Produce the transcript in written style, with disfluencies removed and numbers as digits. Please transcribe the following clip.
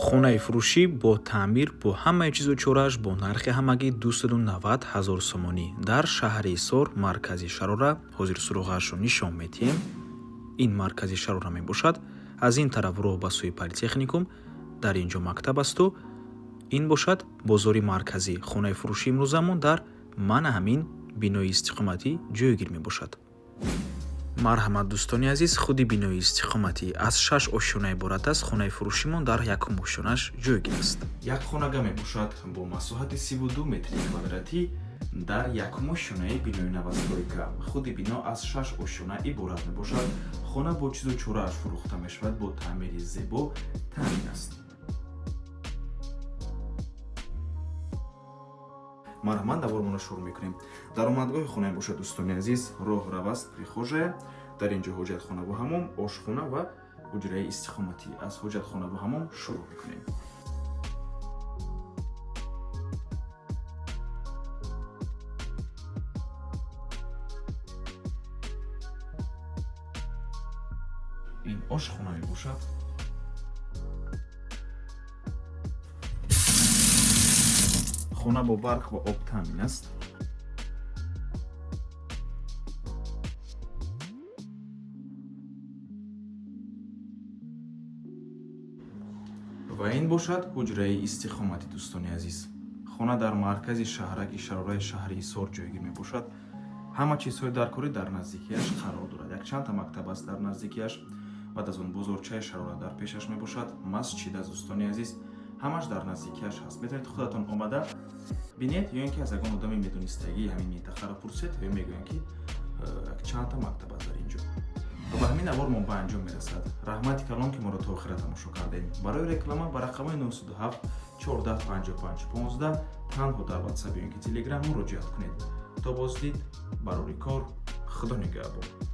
Хонаи фурӯшӣ бо таъмир, бо ҳамаи чизу чорааш, бо нархи ҳамагӣ 290 ҳазор сомонӣ дар шаҳри Ҳисор, маркази Шарора. Ҳозир суроғаашро нишон медиҳем. Ин маркази Шарора мебошад. Аз ин тараф роҳ ба сӯи политехникум, дар ин ҷо мактаб асту ин бошад бозори марказӣ. Хонаи фурӯшӣ имрӯзамон дар мана ҳамин бинои истиқоматӣ ҷойгир мебошад. Марҳамат, дӯстони азиз, худи бинои истиқоматӣ аз шаш ошёна иборат аст. Хонаи фурӯшимон дар якум ошёнаш ҷойгир аст. Як хонага мебошад бо масоҳати 32 метри квадратӣ дар якум ошёнаи бинои новостройка. Худи бино аз шаш ошёна иборат мебошад. Хона бо чизу чорааш фурӯхта мешавад, бо таъмири зебо таъмин аст. Марҳамат, навормонро шурӯъ мекунем. Даромадгоҳи хона бошад, дӯстони азиз, роҳрав аст, прихожая. Дар ин ҷо ҳоҷатхонаву ҳамом, ошхона ва ҳуҷраи истиқоматӣ. Аз ҳоҷатхонаву ҳамом шурӯъ мекунем. Ин ошхона мебошад. Хона бо барқ ва об таъмин аст. Ва ин бошад ҳуҷраи истиқоматӣ. Дӯстони азиз, хона дар маркази шаҳраки Шарораи шаҳри Ҳисор ҷойгир мебошад. Ҳама чизҳои даркорӣ дар наздикиаш қарор дорад. Якчандта мактаб аст дар наздикиаш, баъд аз он бозорчаи Шарора дар пешаш мебошад, масҷид аст. Дӯстони азиз, ҳамаш дар наздикиаш ҳаст. Метавонед худатон омада бинед ё ин ки аз ягон одами медонистагии ҳамин минтақаро пурсед ё мегӯянд, ки чандта мактаб аст дар ин ҷо. Ва ба ҳамин навор мо ба анҷом мерасад. Раҳмати калон, ки моро то охира тамошо кардем. Барои реклама ба рақамҳои 907 14 55 15 танҳо дар Ватсап ё ин ки Телеграм муроҷиат кунед. То боздид, барори кор, Худо нигаҳбон.